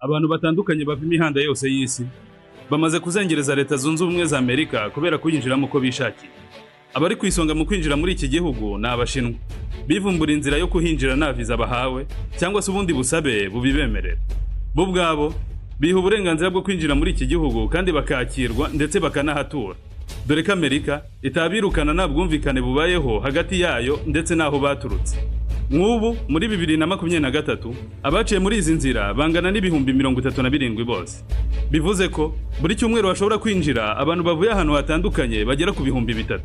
Abantu batandukanye bava imihanda yose y'isi bamaze kuzengereza Leta Zunze Ubumwe za Amerika kubera kuyinjiramo uko bishakiye. Abari ku isonga mu kwinjira muri iki gihugu ni Abashinwa, bivumbura inzira yo kuhinjira nta viza bahawe cyangwa se ubundi busabe bubibemerera. Bo ubwabo biha uburenganzira bwo kwinjira muri iki gihugu kandi bakakirwa ndetse bakanahatura, dore ko Amerika itabirukana nta bwumvikane bubayeho hagati yayo ndetse n'aho baturutse. Nk'ubu muri 2023 abaciye muri izi nzira bangana n'37,000 bose. Bivuze ko buri cyumweru hashobora kwinjira abantu bavuye ahantu hatandukanye bagera ku 3000.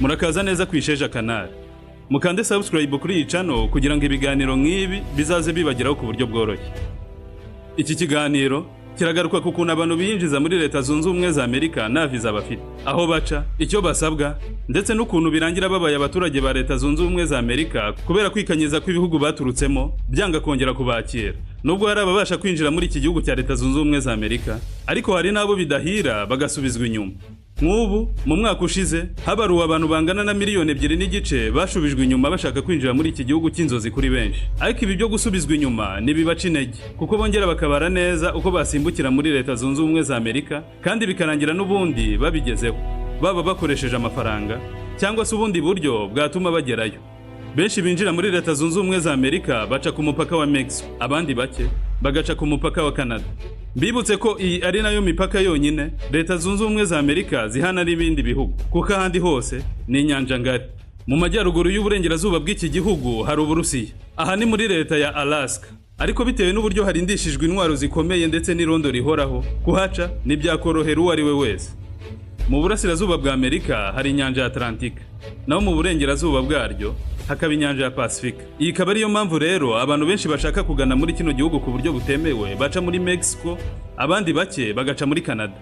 Murakaza neza ku Isheja Canal. Mukande subscribe kuri iyi channel kugira ngo ibiganiro nk'ibi bizaze bibageraho ku buryo bworoshye. Iki kiganiro kiragaruka ku kuntu abantu biyinjiza muri Leta Zunze Ubumwe za Amerika nta viza bafite, aho baca, icyo basabwa, ndetse n'ukuntu birangira babaye abaturage ba Leta Zunze Ubumwe za Amerika kubera kwikanyiza kw'ibihugu baturutsemo byanga kongera kubakira. Nubwo hari ababasha kwinjira muri iki gihugu cya Leta Zunze Ubumwe za Amerika, ariko hari n'abo bidahira bagasubizwa inyuma. Nk'ubu mu mwaka ushize habaruwe abantu bangana na miliyoni 2.5 bashubijwe inyuma bashaka kwinjira muri iki gihugu cy'inzozi kuri benshi. Ariko ibi byo gusubizwa inyuma ntibibaca intege, kuko bongera bakabara neza uko basimbukira muri Leta Zunze Ubumwe za Amerika, kandi bikarangira n'ubundi babigezeho, baba bakoresheje amafaranga cyangwa se ubundi buryo bwatuma bagerayo. Benshi binjira muri Leta Zunze Ubumwe za Amerika baca ku mupaka wa Mexico, abandi bake bagaca ku mupaka wa Canada. Mbibutse ko iyi ari nayo mipaka yonyine Leta Zunze Ubumwe za Amerika zihana n'ibindi bihugu, kuko ahandi hose ni inyanja ngari. Mu majyaruguru y'uburengerazuba bw'iki gihugu hari Uburusiya. Aha ni muri leta ya Alaska. Ariko bitewe n'uburyo harindishijwe intwaro zikomeye ndetse n'irondo rihoraho, kuhaca ntibyakorohera uwo ari we wese. Mu burasirazuba bwa Amerika hari inyanja ya Atlantika, naho mu burengerazuba bwaryo hakaba inyanja ya Pasifika. Iyi ikaba ariyo mpamvu rero abantu benshi bashaka kugana muri kino gihugu ku buryo butemewe baca muri Mexico, abandi bake bagaca muri Canada.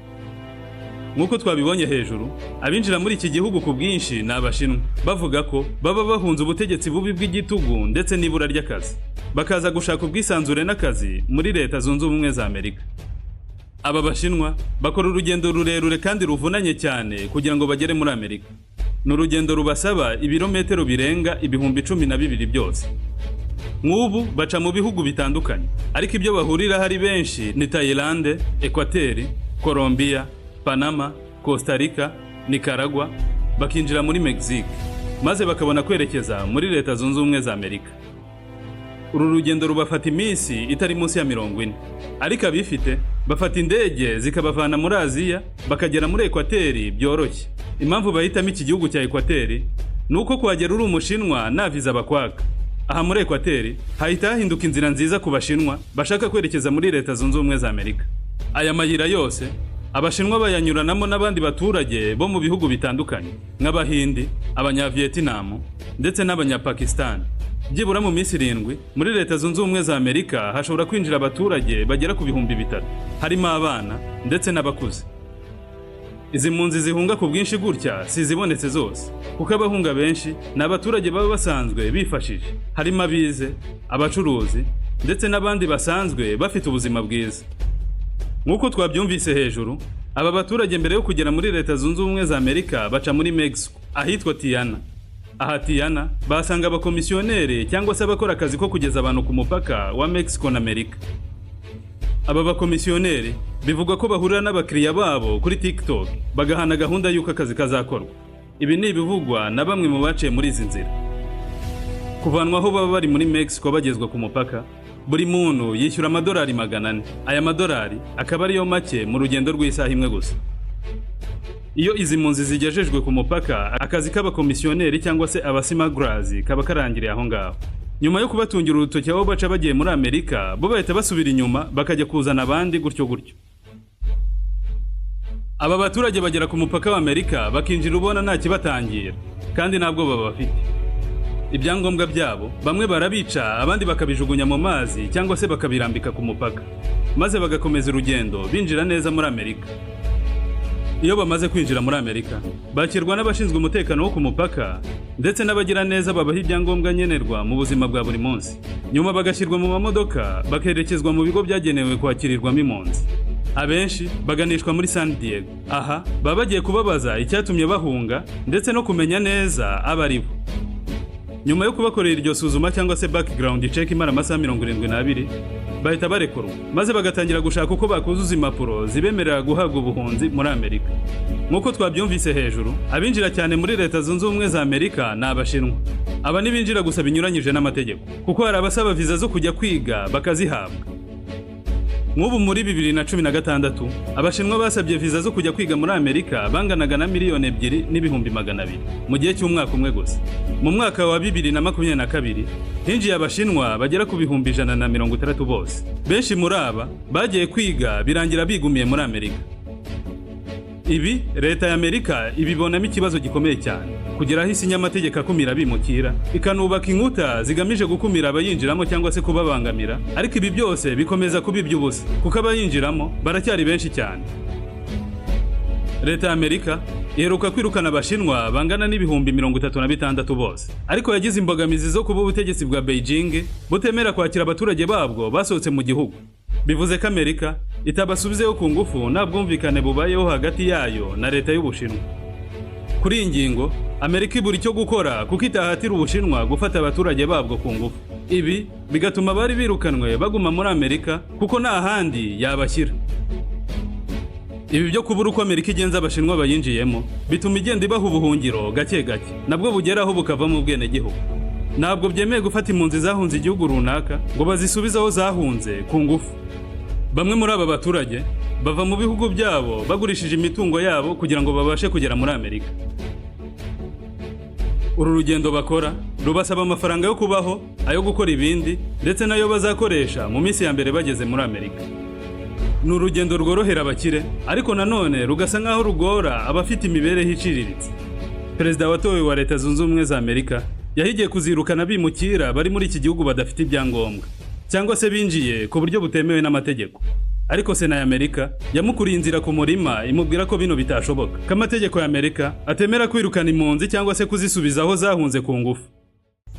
Nk'uko twabibonye hejuru, abinjira muri iki gihugu ku bwinshi ni Abashinwa, bavuga ko baba bahunze ubutegetsi bubi bw'igitugu ndetse n'ibura ry'akazi, bakaza gushaka ubwisanzure n'akazi muri Leta Zunze Ubumwe za Amerika. Aba Bashinwa bakora urugendo rurerure kandi ruvunanye cyane kugira ngo bagere muri Amerika. Ni urugendo rubasaba ibirometero birenga 12,000 byose. Nk'ubu baca mu bihugu bitandukanye, ariko ibyo bahuriraho ari benshi ni Tayilande, Ekwateri, Colombia, Panama, Costa Rica, Nicaragua, bakinjira muri Mexique, maze bakabona kwerekeza muri Leta Zunze Ubumwe za Amerika. Uru rugendo rubafata iminsi itari munsi ya 40, ariko abifite bafata indege zikabavana muri Aziya bakagera muri Ekwateri byoroshye. Impamvu bahitamo iki gihugu cya Ekwateri ni uko kuhagera uri Umushinwa nta viza bakwaka. Aha muri Ekwateri hahita hahinduka inzira nziza ku Bashinwa bashaka kwerekeza muri Leta Zunze Ubumwe za Amerika. Aya mayira yose Abashinwa bayanyuranamo n'abandi baturage bo mu bihugu bitandukanye nk'Abahindi, Abanyavietinamu ndetse n'Abanyapakistan. Byibura mu minsi 7 muri Leta Zunze Ubumwe za Amerika hashobora kwinjira abaturage bagera ku 3000, harimo abana ndetse n'abakuze. Izi mpunzi zihunga ku bwinshi gutya si izibonetse zose, kuko abahunga benshi ni abaturage baba basanzwe bifashije, harimo abize, abacuruzi ndetse n'abandi basanzwe bafite ubuzima bwiza. Nk'uko twabyumvise hejuru, aba baturage mbere yo kugera muri Leta Zunze Ubumwe za Amerika baca muri Mexico ahitwa Tijuana. Aha Tijuana basanga abakomisiyoneri cyangwa se abakora akazi ko kugeza abantu ku mupaka wa Mexico na Amerika. Aba bakomisiyoneri bivugwa ko bahurira n'abakiriya babo kuri TikTok bagahana gahunda y'uko akazi kazakorwa. Ibi ni ibivugwa na bamwe mu baciye muri izi nzira. Kuvanwa aho baba bari muri Mexico bagezwa ku mupaka, buri muntu yishyura amadolari 400. Aya madolari akaba ariyo make mu rugendo rw'isaha imwe gusa. Iyo izi mpunzi zigejejwe ku mupaka, akazi k'abakomisiyoneri cyangwa se aba smugglers kaba karangiriye aho ngaho. Nyuma yo kubatungira urutoki aho baca bagiye muri Amerika, bo bahita basubira inyuma bakajya kuzana abandi, gutyo gutyo. Aba baturage bagera ku mupaka wa Amerika bakinjira ubona nta kibatangira kandi nta bwoba bafite. Ibyangombwa byabo bamwe barabica, abandi bakabijugunya mu mazi cyangwa se bakabirambika ku mupaka, maze bagakomeza urugendo binjira neza muri Amerika. Iyo bamaze kwinjira muri Amerika, bakirwa n'abashinzwe umutekano wo ku mupaka ndetse n'abagira neza babaha ibyangombwa nkenerwa mu buzima bwa buri munsi. Nyuma bagashyirwa mu mamodoka bakerekezwa mu bigo byagenewe kwakirirwamo impunzi. Abenshi baganishwa muri San Diego. Aha baba bagiye kubabaza icyatumye bahunga ndetse no kumenya neza abo ari bo. Nyuma yo kubakorera iryo suzuma cyangwa se background check imara amasaha 72, bahita barekurwa, maze bagatangira gushaka uko bakuzuza impapuro zibemerera guhabwa ubuhunzi muri Amerika. Nk'uko twabyumvise hejuru, abinjira cyane muri Leta Zunze Ubumwe za Amerika ni Abashinwa. Aba ntibinjira gusa binyuranyije n'amategeko, kuko hari abasaba viza zo kujya kwiga bakazihabwa. Nk'ubu muri 2016, Abashinwa basabye viza zo kujya kwiga muri Amerika banganaga na 2,200,000 mu gihe cy'umwaka umwe gusa. Mu mwaka wa 2022 hinjiye Abashinwa bagera ku 160,000 bose. Benshi muri aba bagiye kwiga, birangira bigumiye muri Amerika. Ibi leta ya Amerika ibibonamo ikibazo gikomeye cyane, kugera aho isinya amategeko akumira abimukira, ikanubaka inkuta zigamije gukumira abayinjiramo cyangwa se kubabangamira. Ariko ibi byose bikomeza kuba iby'ubusa, kuko abayinjiramo baracyari benshi cyane. Leta ya Amerika iheruka kwirukana Abashinwa bangana n'36,000 bose, ariko yagize imbogamizi zo kuba ubutegetsi bwa Beijing butemera kwakira abaturage babwo basohotse mu gihugu. Bivuze ko Amerika itabasubizeyo ku ngufu nta bwumvikane bubayeho hagati yayo na leta y'Ubushinwa. Kuri iyi ngingo, Amerika ibura icyo gukora, kuko itahatira Ubushinwa gufata abaturage babwo ku ngufu. Ibi bigatuma abari birukanwe baguma muri Amerika, kuko nta handi yabashyira. Ibi byo kubura uko Amerika igenza Abashinwa bayinjiyemo bituma igenda ibaha ubuhungiro gake gake, nabwo bugeraho bukavamo ubwenegihugu. Ntabwo byemewe gufata impunzi zahunze igihugu runaka ngo bazisubize aho zahunze ku ngufu. Bamwe muri aba baturage bava mu bihugu byabo bagurishije imitungo yabo kugira ngo babashe kugera muri Amerika. Uru rugendo bakora rubasaba amafaranga yo kubaho, ayo gukora ibindi, ndetse n'ayo bazakoresha mu minsi ya mbere bageze muri Amerika. Ni urugendo rworohera abakire, ariko nanone rugasa nk'aho rugora abafite imibereho iciriritse. Perezida watowe wa Leta Zunze Ubumwe za Amerika yahigiye kuzirukana abimukira bari muri iki gihugu badafite ibyangombwa cyangwa se binjiye ku buryo butemewe n'amategeko. Ariko Sena ya Amerika yamukuriye inzira ku murima, imubwira ko bino bitashoboka, ko amategeko ya Amerika atemera kwirukana impunzi cyangwa se kuzisubiza aho zahunze ku ngufu.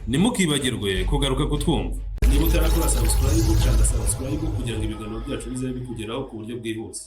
Ntimukibagirwe kugaruka kutwumva. Niba utarakora subscribe, kanda subscribe kugira ngo ibiganiro byacu bizabe bikugeraho ku buryo bwihuse.